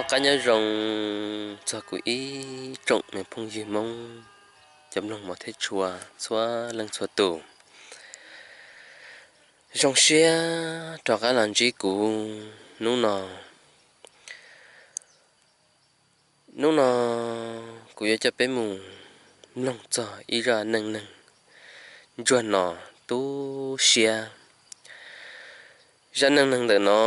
Qab nyob zoo txog kuv ib tsoom me phooj ywg Hmoob cov mloog mos thiab tshua txhua leej txhua tus. Zoo siab rov qab los ntsib kuv hnub no. Hnub no kuv yuav coj peb mus mloog txog ib zaj neej neeg ntsuag no tu siab. Zaj neej neeg ntawm no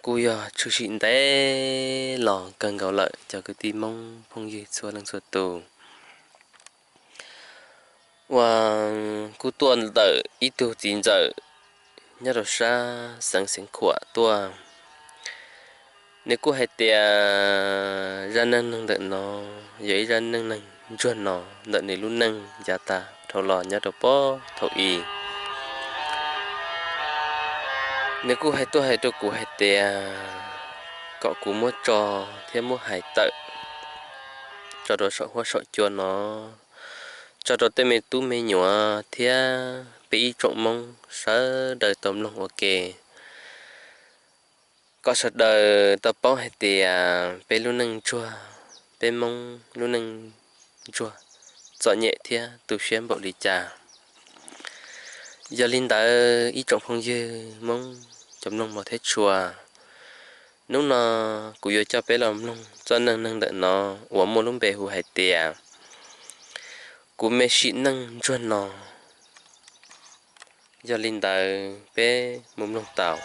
kuj yog tshwm sim ntev los kawg nkaus lawm cov kwv tij Hmoob phooj ywg txhua leej txhua tus, uas kuj tuaj ntawm ib tug txiv ntxawm nyob rau sab xeev Xeev Khuam tuaj. Nws kuj hais tias zaj neej neeg ntawm no yog ib zaj neej neeg ntsuag no ntawm nws lub neej yav tag dhau los nyob rau pob thaum i. Nws kuj hais tuaj hais rau kuv hais tias kom kuv muab tso thiab muab hais tawm tso rau saum huab saum cua no, tso rau tej me tub me nyuam thiab peb ib tsoom Hmoob sawv daws tau mloog ua ke, kom sawv daws tau paub hais tias peb lub neej ntsuag, peb Hmoob lub neej ntsuag txom nyem thiab tu siab npaum li cas. Yog li ntawd ib tsoom phooj ywg Hmoob cov mloog mos thiab tshua, hnub no kuv yuav coj peb los mloog txoj neej neeg ntawm no uas muaj lub npe hu hais tias kuv me sim neej ntsuag no. Yog li ntawd peb mus mloog tau.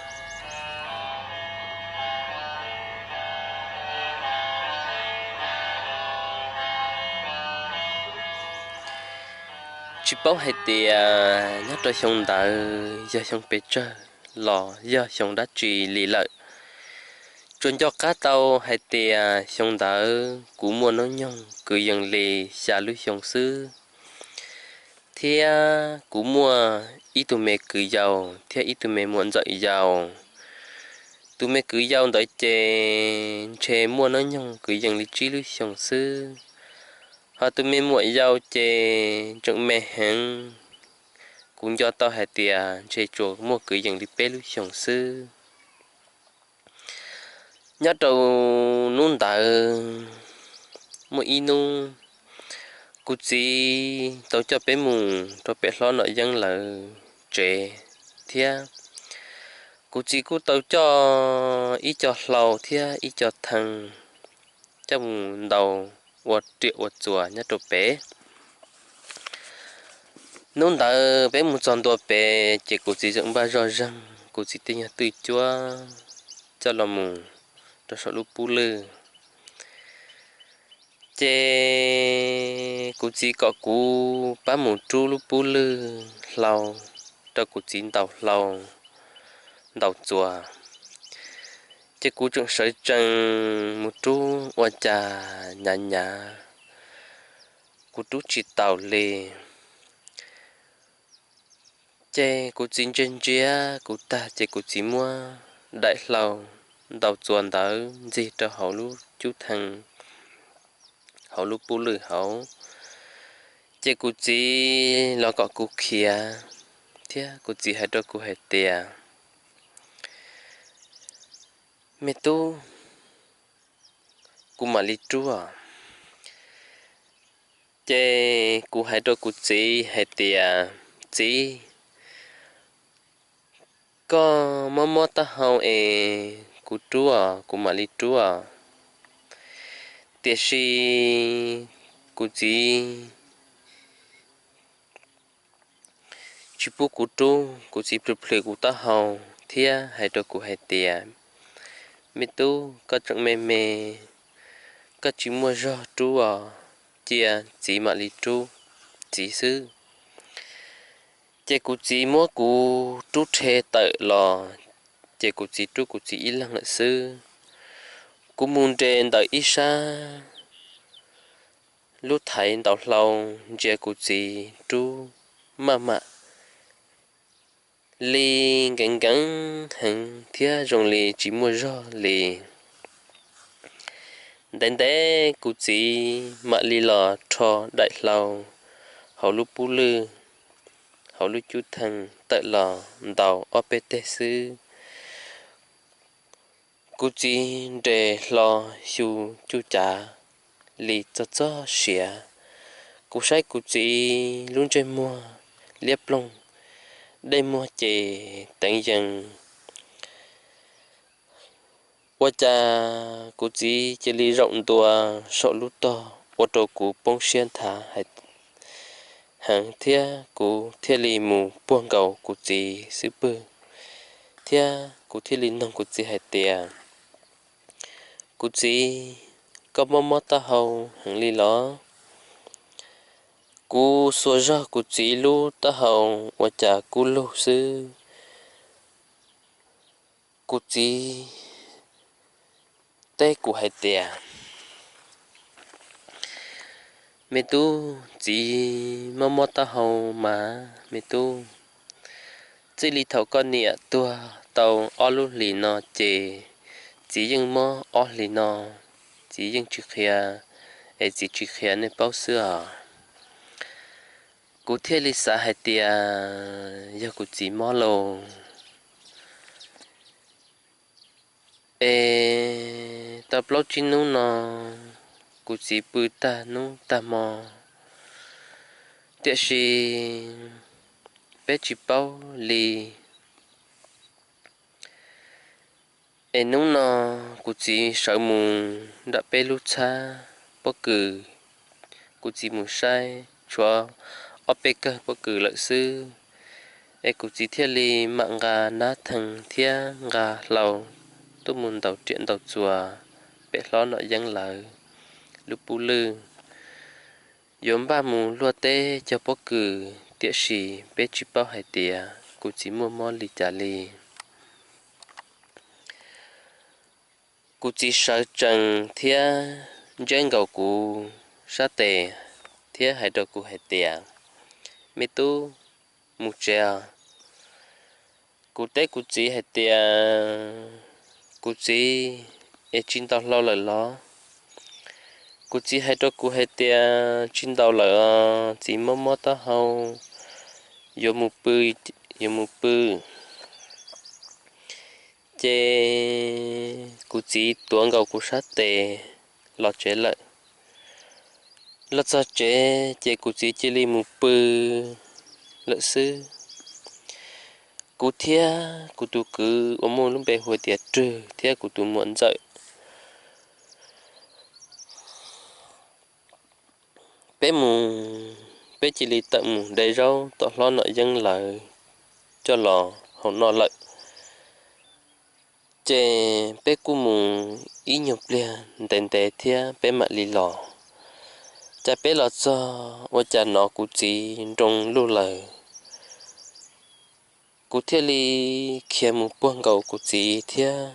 Tsis paub hais tias nyob rau xyoo ntawd yog xyoo pes tsawg los yog xyoo dab tsi li lawm. Tsuas nco qab tau hais tias xyoo ntawd kuv muaj hnub nyoog kwv yees li xya lub xyoo xwb, thiab kuv muaj ib tug me kwv yau thiab ib tug me muam ntxawm yau. Tus me kwv yau ntawd ces ntshe muaj hnub nyoog kwv yees li tsib lub xyoo xwb, ho tus me muam yau ces tseem me heev, kuv nco tau hais tias ntshe tsuas muaj kwv yees li peb lub xyoo xwb. Nyob rau hnub ntawd muaj ib hnub kuv txiv tau coj peb mus rau pem hlob Nom Yeeb lawv tsev thiab. Kuv txiv kuj tau coj ib co hlau thiab ib co thee coj mus ntaus ua riam ua txuas nyob rau pem. Hnub ntawd peb mus txog ntua pem ces kuv txiv tseem npaj zoj zeeg kuv txiv tej nyuag twj cuab coj los mus rau saum lub pub lwj. Ces kuv txiv kom kuv pab mus rub lub pub lwj hlau rau kuv txiv ntaus hlau ntaus txuas. Ces kuv tseem sawv tsees mus rub ua cas nyav nyav kuv rub tsis taus li. Ces kuv txiv ntsia ntsia kuv tag ces kuv txiv muab daim hlau ntaus txuas ntawd ntxig rau hauv lub cub thee hauv lub pub lwj hauv. Ces kuv txiv los kom kuv khiav, thiab kuv txiv hais rau kuv hais tias, me tub, kuv mam li rub os. Ces kuv hais rau kuv txiv hais tias, txiv, koj mob mob taub hau es kuv rub os, kuv mam li rub os. Tiam sis kuv txiv tsis pub kuv rub, kuv txiv plhws plhws kuv taub hau thiab hais rau kuv hais tias, me tub, koj tseem me me, koj tsis muaj zog rub os, cia txiv mam li rub txiv xwb. Ces kuv txiv muab kuv rub rhe tawm los, ces kuv txiv rub kuv txiv ib leeg lawm xwb. Kuv mus nres ntawm ib sab lub thaiv ntaus hlau ntsia kuv txiv rub maj mam li nkees nkees heev thiab zoo li tsis muaj zog li. Ntev ntev kuv txiv mam li los rho daim hlau hauv lub pub lwj, hauv lub cub thee tawm los ntaus ob peb teg xwb. Kuv txiv nres hlo xyu cuj cav li txog txog siav. Kuv saib kuv txiv lub ntsej muag liab ploog, dej muag ces teev yees. Ua cas kuv txiv cia li zaum ntua saum lub tog ua rau kuv poob siab nthav heev thiab kuv thiaj li mus puag nkaus kuv txiv xub pwg, thiab kuv thiaj li noog kuv txiv hais tias, Kuv txiv, koj mob mob taub hau heev li los? Kuv xuas zog kuv txiv lub taub hau ua cas kub lug xwb. Kuv txiv teb kuv hais tias, Me tub, txiv mob mob taub hau mas me tub. Txij li thaum koj niam tuag tau ob lub hlis no ces txiv yeej mob ob hlis no, txiv yeej tsis qhia, es txiv tsis qhia nej paub xwb os. Kuv thiaj li xav hais tias yog kuv txiv mob lauj. Es tau plaub tsib hnub no kuv txiv pw tag hnub tag hmo, tiam sis peb tsis paub li. Es hnub no kuv txiv sawv mus nram peb lub txhab pob kws, kuv txiv mus saib tshuav ob peb kawm pob kws lawm xwb. Es kuv txiv thiaj li mam nqa nab theej thiab nqa hlau tuaj mus ntaus riam ntaus txuas pem hlob Nom Yeeb lawv lub pub lwj. Yuav npaj mus luaj teb cog pob kws, tiam sis peb tsis paub hais tias kuv txiv muaj mob li cas li. Kuv txiv sawv tsees thiab ntseb nkaus kuv sab tes thiab hais rau kuv hais tias, Me tub, mus tsev os. Kuv teb kuv txiv hais tias, Kuv txiv, es tsis ntaus hlau lawm los? Kuv txiv hais rau kuv hais tias, Tsis ntaus lawm os, txiv mob mob taub hau, yuav mus pw, yuav mus pw. Ces kuv txiv tuav nkaus kuv sab tes los tsev lawm. Los txog tsev ces kuv txiv cia li mus pw lawm xwb. Kuv thiab kuv tus kwv uas muaj lub npe hu tias Rwg thiab kuv tus muam ntxawm, peb mus, peb cia li tawm mus de zaub tom hlob Nom Yeeb lawv coj los hau noj lawm. Ces peb kuj mus ib nyuag pliag ntev ntev thiab peb mam li los. Cas peb los txog ua cas hnov kuv txiv nroo lug lawm. Kuv thiaj li khiav mus puag nkaus kuv txiv thiab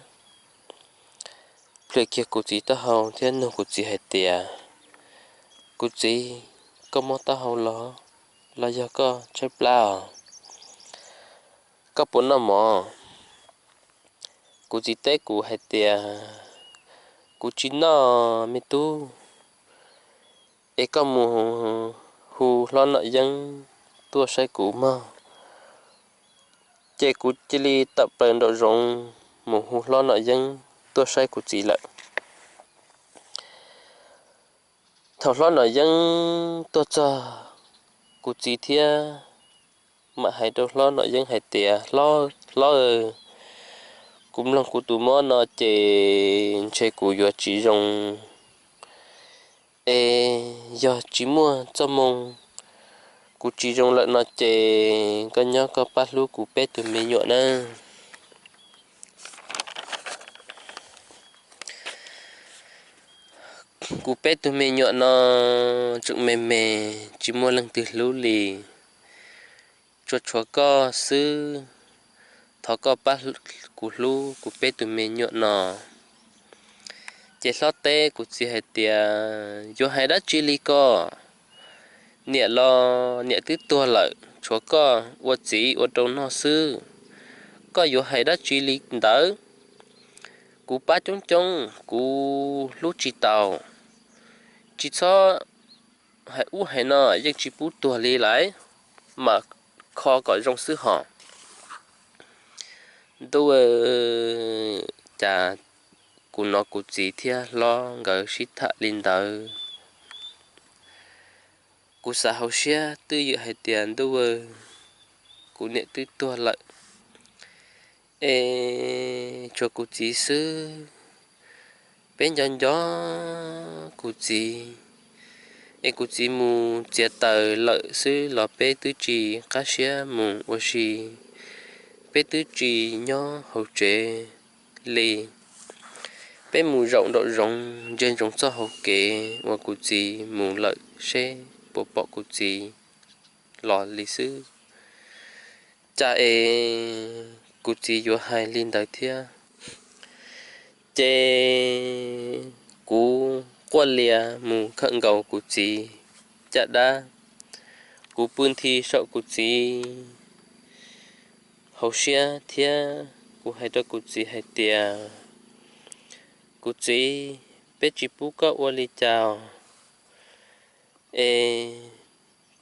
plhws kiag kuv txiv taub hau thiab nug kuv txiv hais tias, Kuv txiv, koj mob taub hau los, los yog koj tshaib plab os? Koj puas noj mov? Kuv txiv teb kuv hais tias, Kuv tsis noj me tub, es koj mus hu hlob Nom Yeeb tuaj saib kuv mog. Ces kuv cia li tawm plaws nraum zoov mus hu hlob Nom Yeeb tuaj saib kuv txiv lawm. Thaum hlob Nom Yeeb tuaj txog, kuv txiv thiab mam hais rau hlob Nom Yeeb hais tias, Hlob, hlob, kuv mloog kuv tus mob no ces ntshe kuv yuav tsis zoo. Es yog tsis muaj txoj moo, kuv tsis zoo lawm no ces koj nyob koj pab hlub kuv peb tug me nyuam nawb. Kuv peb tug me nyuam no tseem me me, tsis muaj leej twg hlub li, tsuas tshuav koj xwb. Thov koj pab kuv hlub kuv peb tug me nyuam no. Ces hlob teb kuv txiv hais tias, Yuav hais dab tsi li ko? Niam los niam twb tuag lawm, tshuav koj ua txiv ua rau noj xwb. Koj yuav hais dab tsi li ntawd? Kuv pab coob coob kuv hlub tsis tau. Tsis txhob hais ub hais no, yeej tsis pub tuag li lawm, mam kho kom zoo xwb hos. Ntuj, cas kuv hnov kuv txiv thiab hlob nkawd sib tham li ntawd. Kuv xav hauv siab twj ywm hais tias ntuj aw, kuv niam twb tuag lawm es tshuav kuv txiv xwb. Peb nco nco kuv txiv, es kuv txiv mus txiav taws lawm xwb los peb twb tsis qab siab mus ua si, peb twb tsis nyob hauv tsev li. Peb mus zaum nraum zoov ntsia ntsoov txoj hauv kev uas kuv txiv mus lawm seb puas pom kuv txiv los li xwb. Cas es kuv txiv yuav hais li ntawd thiab. Ces kuv quaj lias mus khawm nkaus kuv txiv caj dab. Kuv pw nthi saum kuv txiv hauv siab thiab kuv hais rau kuv txiv hais tias, kuv txiv, peb tsis pub koj ua li cas es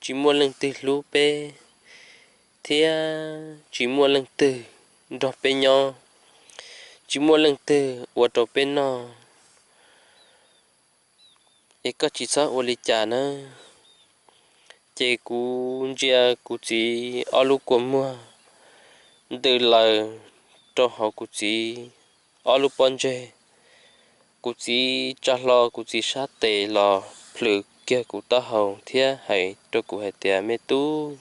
tsis muaj leej twg hlub peb, thiab tsis muaj leej twg nrog peb nyob, tsis muaj leej twg ua rau peb noj, es koj tsis txhob ua li cas nawb. Ces kuv ntsia kuv txiv ob lub kua muag ntws laws rau hauv kuv txiv ob lub pob ntseg. Kuv txiv tsa hlo kuv txiv sab tes los plhws kiag kuv taub hau thiab hais rau kuv hais tias, me tub,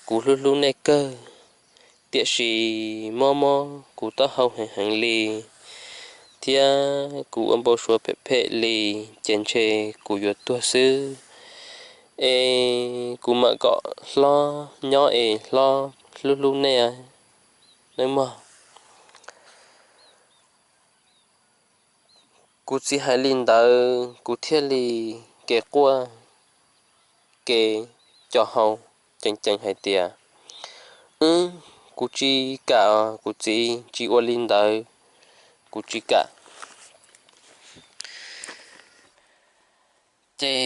kuv hlub hlub nej kawg, tiam sis mob mob kuv taub hau heev heev li, thiab kuv ua npau suav phem phem li, ces ntshe kuv yuav tuag xwb. Es kuv mam kom hlob nyob es hlob hlub hlub nej nawb mog. Kuv txiv hais li ntawd kuv thiaj li kev quaj kev co hau ceev ceev hais tias, wb, kuv tsis kam, kuv txiv tsis ua li ntawd, kuv tsis kam. Ces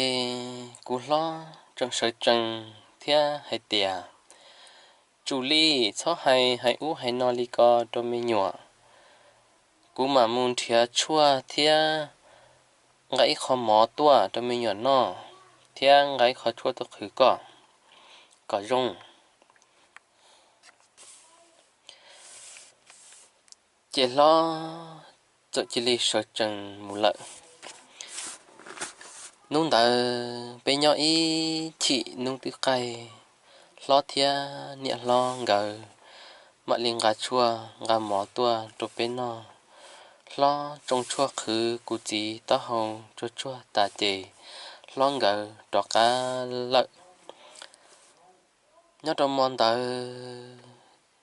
kuv hlob tseem sawv tsees thiab hais tias, tsum li, txhob hais hais ub hais no li ko rau me nyuam. Kuv mam mus nrhiav tshuaj thiab nqa ib qho mov tuaj rau me nyuam noj, thiab nqa ib qho tshuaj tuaj qhwv koj kom zoo. Ces hlob txawm cia li sawv tsees mus lawm. Hnub ntawd peb nyob ib chim hnub twb qaij, hlob thiab niam hlob nkawd mam li nqa tshuaj nqa mov tuaj rau peb noj. Hlob tsoo tshuaj qhwv kuv txiv taub hau tsuag tsuag tas ces hlob nkawd rov qab lawm. Nyob rau hmo ntawd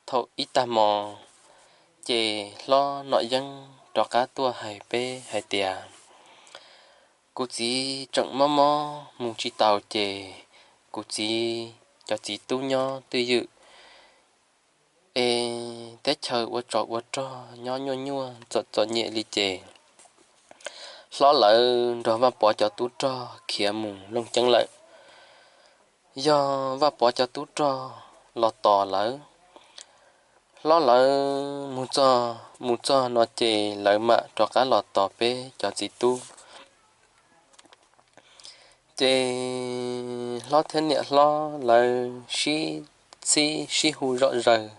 thaum ib tag hmo, ces hlob Nom Yeeb rov qab tuaj hais peb hais tias, kuv txiv tseem mob mob mus tsis taus ces kuv txiv cov txiv tub nyob twj ywm es teb chaws ua tsov ua rog nyob nyuaj nyuaj txom txom nyem li ces hlob lawv nrog Vaj Pov cov tub rog khiav mus Looj Ceeb lawm. Yog Vaj Pov cov tub rog los tos lawv. Hlob lawv mus txog, mus txog no ces lawv mam rov qab los tos peb cov txiv tub. Ces hlob thiab niam hlob lawv sib txhib sib hu zom zaws,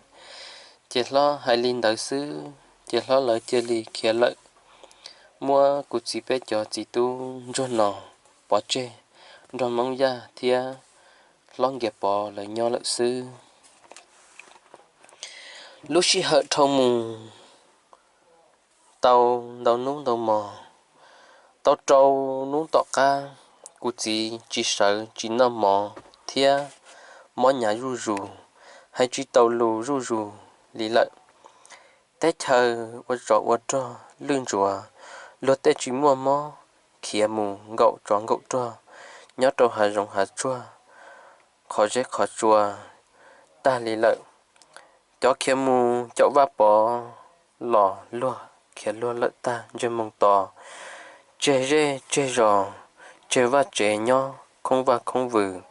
ces hlob hais li ntawd xwb ces hlob lawv cia li khiav lawm, muab kuv txiv peb cov txiv tub ntsuag no pov tseg nrog Hmoob Yaj thiab hlob Nkias Pov lawv nyob lawm xwb. Lub sij hawm dhau mus tau ntau hnub ntau hmo, tau rau hnub tom qab, kuv txiv tsis sawv tsis noj mov thiab mob hnyav zuj zus, hais tsis tau lus zuj zus li lawm. Teb chaws ua tsov ua rog lwj ntsuav, luag tej tsis muaj mob, khiav mus nkaum tsov nkaum rog nyob rau hav zoov hav tsuag, qhov zeb qhov tsua tag li lawm. Cov khiav mus caum Vaj Pov los luag khiav luag lawm tag ntsej moo to, tseg zej tseg zos, tseg vaj tsev nyob khoob vaj khoob vws.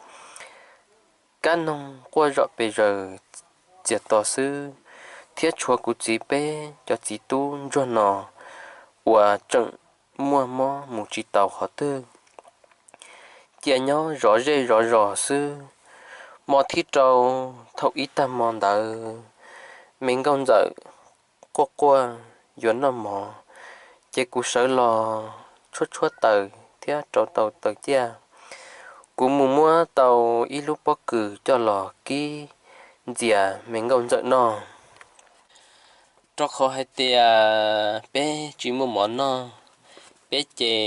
Kab noog quaj zom pes zaws txias to xwb, thiab tshuav kuv txiv peb cov txiv tub ntsuag no uas tseem muaj mob mus tsis tau qhov twg, cia nyob zov zej zov zos xwb. Hmo thib rau, thaum ib tag hmo ntawd, me nkauj ntxawm quaj quaj yuav noj mov, ces kuv sawv los tshuab tshuab taws thiab rau tau taws ciaj, kuv mus muab tau ib lub pob kws coj los kib ntxias me nkauj ntxawm noj. Rau qhov hais tias peb tsis muaj mov noj, peb ces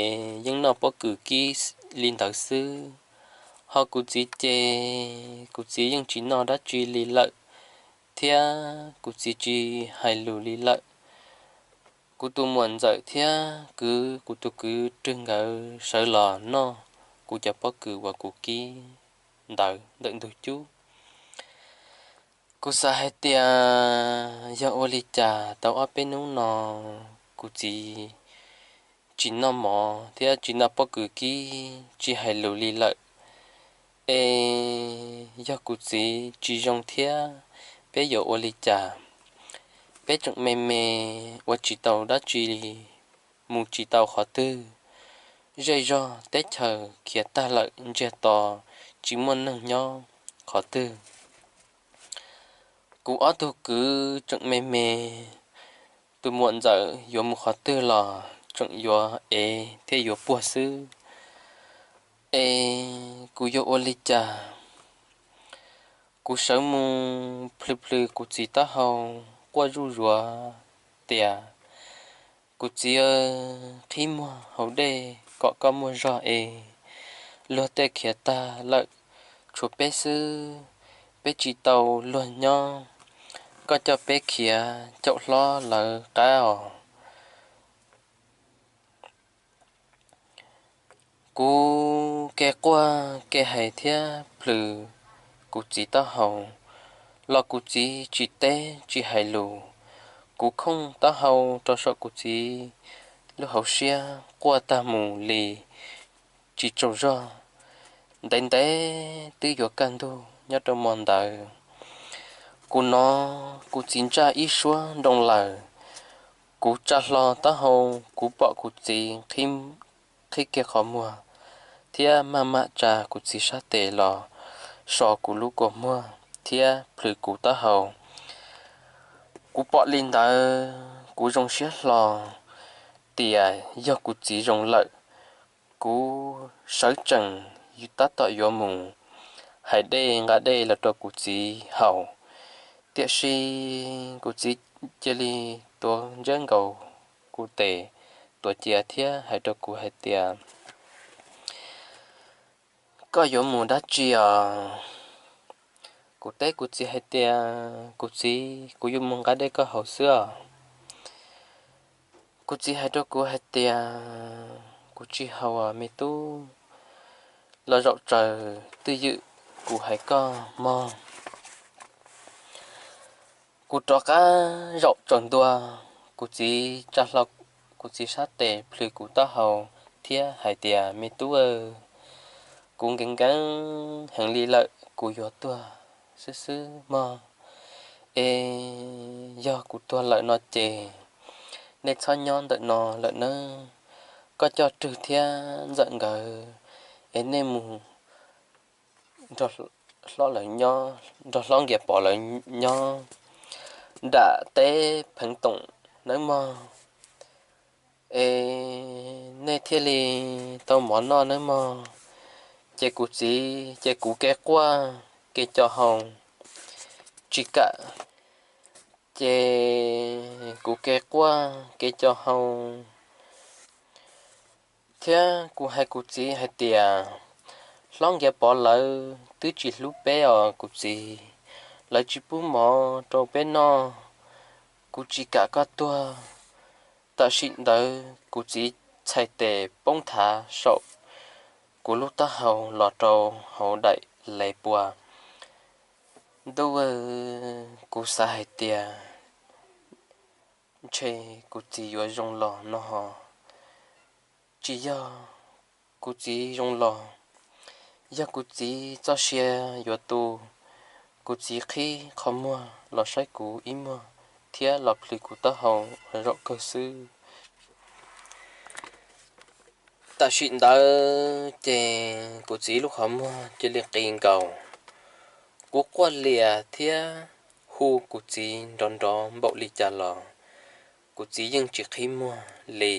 yeej noj pob kws kib li ntawd xwb. Ho kuv txiv ces kuv txiv yeej tsis noj dab tsi li lawm, thiab kuv txiv tsis hais lus li lawm. Kuv tus muam ntxawm thiab kwv, kuv tus kwv rwg nkawd sawv los noj kuv cov pob kws uas kuv kib ntawd ntawm ntug cub. Kuv xav hais tias yog ua li cas tau ob peb hnub no kuv txiv tsis noj mov thiab tsis noj pob kws kib, tsis hais lus li lawm. Es yog kuv txiv tsis zoo thiab, peb yuav ua li cas? Peb tseem me me, ua tsis tau dab tsi li, mus tsis tau qhov twg, zej zog teb chaws khiav tag lawm ntsiag to, tsis muaj neeg nyob qhov twg. Kuv ob tug kwv tseem me me, tus muam ntxawm yuav mus qhov twg los tseem yuav ev thiab yuav puag xwb. Es kuv yuav ua li cas? Kuv sawv mus plhws plhws kuv txiv taub hau, quaj zuj zuav tias, kuv txiv, qhib muag haus dej kom koj muaj zog es, luag tej khiav tag lawm, tshuav peb xwb, peb tsis tau luag nyob, koj coj peb khiav caum hlob lawv qab os. Kuv ke quaj ke hais thiab plhws kuv txiv taub hau los kuv txiv tsis teb tsis hais lus. Kuv khooj taub hau rau saum kuv txiv lub hauv siab quaj tag mus li tsis tsaug zog. Ntev ntev twb yuav kaj ntug nyob rau hmo ntawd, kuv hnov kuv txiv ntsaj ib suab nroo lawm. Kuv tsa hlo taub hau, kuv pom kuv txiv qhib kiag qhov muag thiab maj mam tsa kuv txiv sab tes los so kuv lub kua muag thiab plhws kuv taub hau. Kuv pom li ntawd kuv zoo siab hlo tias yog kuv txiv zoo lawm. Kuv sawv tsees tab tom yuav mus hais dej nqa dej los rau kuv txiv haus, tiam sis kuv txiv cia li tuav ntsiab nkaus kuv tes, tuav cia thiab hais rau kuv hais tias, koj yuav mus dab tsi os? Kuv teb kuv txiv hais tias, kuv txiv, kuv yuav mus nqa dej koj haus xwb os. Kuv txiv hais rau kuv hais tias, kuv tsis haus me tub, los zaum tsaws twj ywm kuv hais koj mog. Kuv rov qab zaum tsaws ntua, kuv txiv tsa hlo kuv txiv sab tes plhws kuv taub hau thiab hais tias, me tub, kuv nkees nkees heev li lawm, kuv yuav tuag xwb xwb mog. Es yog kuv tuag lawm no ces nej txhob nyob ntawm no lawm nawb. Koj coj Rwg thiab Ntxawm nkawd es nej mus nrog hlob Nkias Pov lawv nyob nram teb Pheev Toom nawb mog. Es nej thiaj li tau mov noj nawb mog. Ces kuv txiv ces kuv ke quaj ke co hau tsis kam, ces kuv ke quaj ke co hau thiab kuv hais kuv txiv hais tias, hlob Nkias Pov lawv twb tsis hlub peb os kuv txiv, lawv tsis pub mov rau peb noj, kuv tsis kam koj tuag. Tam sim ntawd kuv txiv txhais tes poob thav saum kuv lub taub hau los rau hauv daim les pua. Ntuj, kuv xav hais tias ntshe kuv txiv yuav zoo los no ho tsis yog kuv txiv zoo los, yog kuv txiv txoj sia yuav tu. Kuv txiv qhib qhov muag los saib kuv ib muag thiab los plhws kuv taub hau ua zaum kawg xwb. Tam sim ntawd ces kuv txiv lub qhov muag cia li qis nkaus. Kuv quaj lias thiab hu kuv txiv nrov nrov npaum li cas los kuv txiv yeej tsis qhib muag li.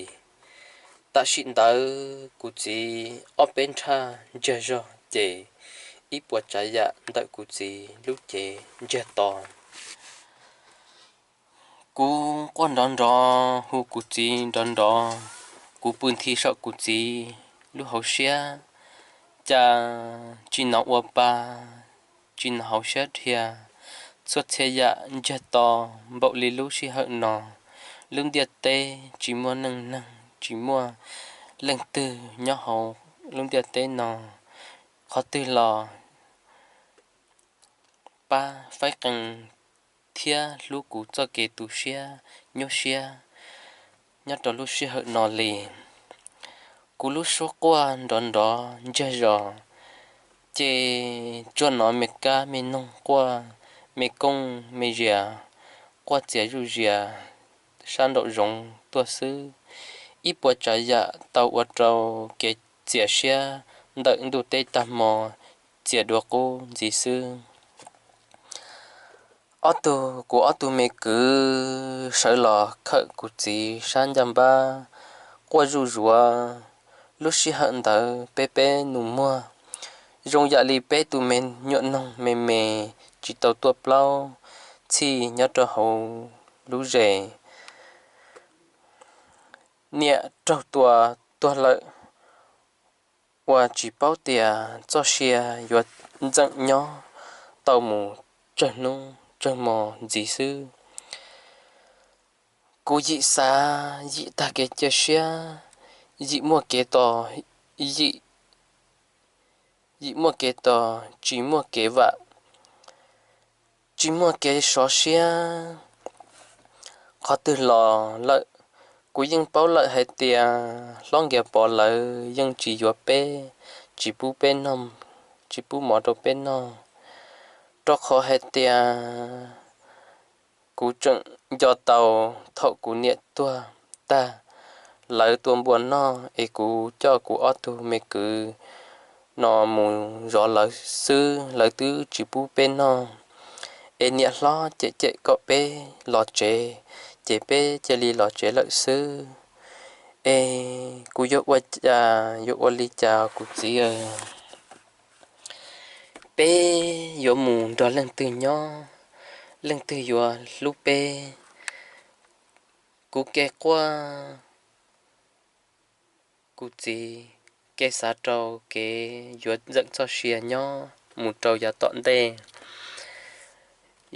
Tam sim ntawd kuv txiv ob peb nrhaj ntsiag zog ces ib puas tsav yam ntawm kuv txiv lub cev ntsiag to. Kuv quaj nrov nrov hu kuv txiv nrov nrov, kuv pw nthi saum kuv txiv lub hauv siab, cas tsis hnov ua pa, tsis hnov hauv siab dhia. Txhua txhia yam ntsiag to npaum li lub sij hawm no. Lub ntiaj teb tsis muaj neeg neeg, tsis muaj leej twg nyob hauv lub ntiaj teb no. Qhov twg los pab faib qee thiab hlub kuv txoj kev tu siab nyuaj siab nyob rau lub sij hawm no li. Kuv lub suab quaj nrov nrov ntsiag zos, ces tsuas hnov me kab me noog quaj, me kooj me zias quaj txias zuj zias sab nraum zoov tuaj xwb. Ib puas tsav yam tau ua rau kev txias siab ntawm ntuj teb tag hmo txias dua qub ntxiv xwb. Ob tug, kuv ob tug me kwv sawv los khawm kuv txiv sab ncaj npab quaj zuj zuav. Lub sij hawm ntawd peb peb nus muag zoo yam li peb tus me nyuam noog me me tsis tau tuaj plaub txhij nyob rau hauv lub zes. Niam raug tua tuag lawm, uas tsis paub tias txoj sia yuav ntxeem nyob tau mus tsawg hnub tsawg hmo ntxiv xwb. Kuv yim xav yim tag kev cia siab, yim muaj kev tos, yim, yim muaj kev tos tsis muaj kev vam, tsis muaj kev sov siab qhov twg los lawm. Kuv yeej paub lawm hais tias hlob Nkias Pov lawv yeej tsis yuav peb, tsis pub peb noj, tsis pub mov rau peb noj, rau qhov hais tias kuv tseem nco tau thaum kuv niam tuag tag, lawv tua npua noj es kuv coj kuv ob tug me kwv no mus zov lawv xwb, lawv twb tsis pub peb noj. Es niam hlob cem cem kom peb los tsev, ces peb cia li los tsev lawm xwb. Es kuv yuav ua cas, yuav ua li cas kuv txiv? Peb yuav mus nrog leej twg nyob, leej twg yuav hlub peb? Kuv kev quaj, kuv txiv kev xav rau kev yuav ntxeem txoj sia nyob mus rau yav tom ntej,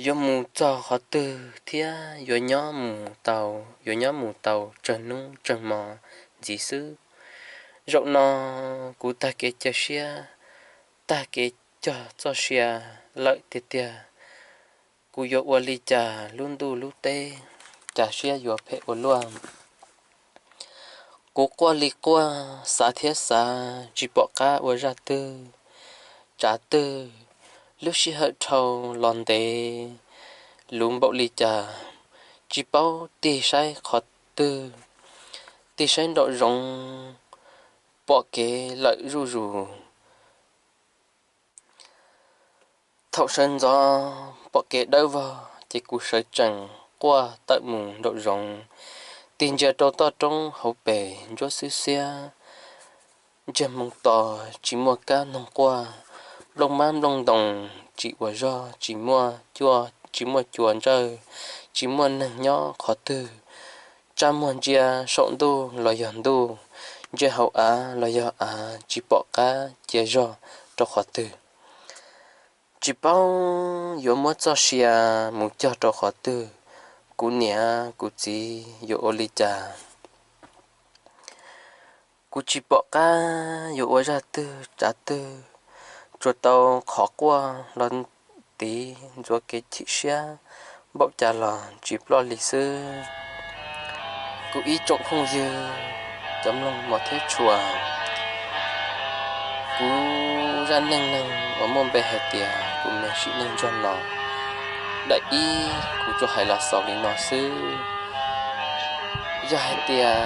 yuav mus txog qhov twg thiab yuav nyob mus tau, yuav nyob mus tau tsawg hnub tsawg hmo ntxiv xwb. Zaum no kuv tag kev cia siab, tag kev cog txoj sia lawm tiag tiag. Kuv yuav ua li cas lub ntuj lub teb, cas siab yuav phem ua luaj. Kuv quaj li quaj, xav thiab xav, tsis pom qab ua zaj twg tsav twg. Lub sij hawm dhau los ntev luv npaum li cas, tsis paub tig saib qhov twg, tig saib nraum zoov, pom kev lawm zuj zus. Thaum sawv ntxov pom kev dawb vog ces kuv sawv tsees quaj tawm mus nraum zoov, tig ntsia rau toj roob hauv pes ntsuab xwb xiab, ntsiag moo to, tsis muaj kab noog quaj, nplooj mab nplooj ntoos tsis ua zog, tsis muaj cua ntsawj, tsis muaj neeg nyob qhov twg. Tsa muag ntsia saum ntuj los yog ntuj, ntsia hauv av los yog av, tsis pom qab cia zog rau qhov twg. Tsis paub yuav muab txoj sia mus cog rau qhov twg, kuv niam kuv txiv yuav ua li cas. Kuv tsis pom qab yuav ua zaj twg tsav twg, tsuas tau qhov quaj los tiv ntxuav kev chim siab npaum cas los tsis ploj li xwb. Kuv ib tsoom phooj ywg cov mloog mos thiab tshua, kuv zaj neej neeg uas muaj npe hais tias kuv me sim neej ntsuag no Daim ib kuv tsuas hais los xaus li no xwb. Yog hais tias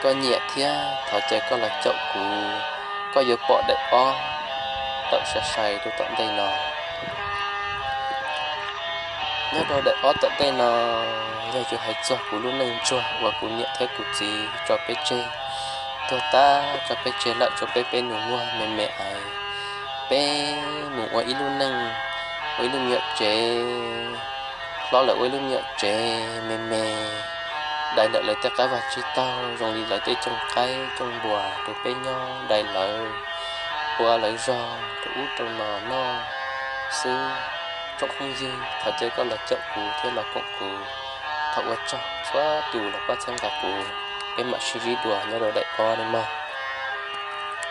koj nyiam thiab thov caw koj los caum kuv, koj yuav pom daim ob tawm sai sai rau tom ntej no. Nyob rau daim ob tom ntej no, yog yuav hais txog kuv lub neej ntsuag uas kuv niam thiab kuv txiv tso peb tseg, tuag tas tso peb tseg lawm, tso peb peb nus muag me me ais, peb mus ua ib lub neej, ua ib lub me nyuam tsev, hlob lawv ua ib lub me nyuam tsev me me, dai ntawm lawv tej qab vag tsib taug zoo li lawv tej cooj qaib cooj npua rau peb nyob, dai lawv, ua lawv zog rau ub rau no noj xwb. Tsoom phooj ywg, thov caw koj los caum kuv thiab los koom kuv. Thov ua tsaug txhua tus los pab txhawb nqa kuv, peb mam sib ntsib dua nyob rau daim ob nawb mog.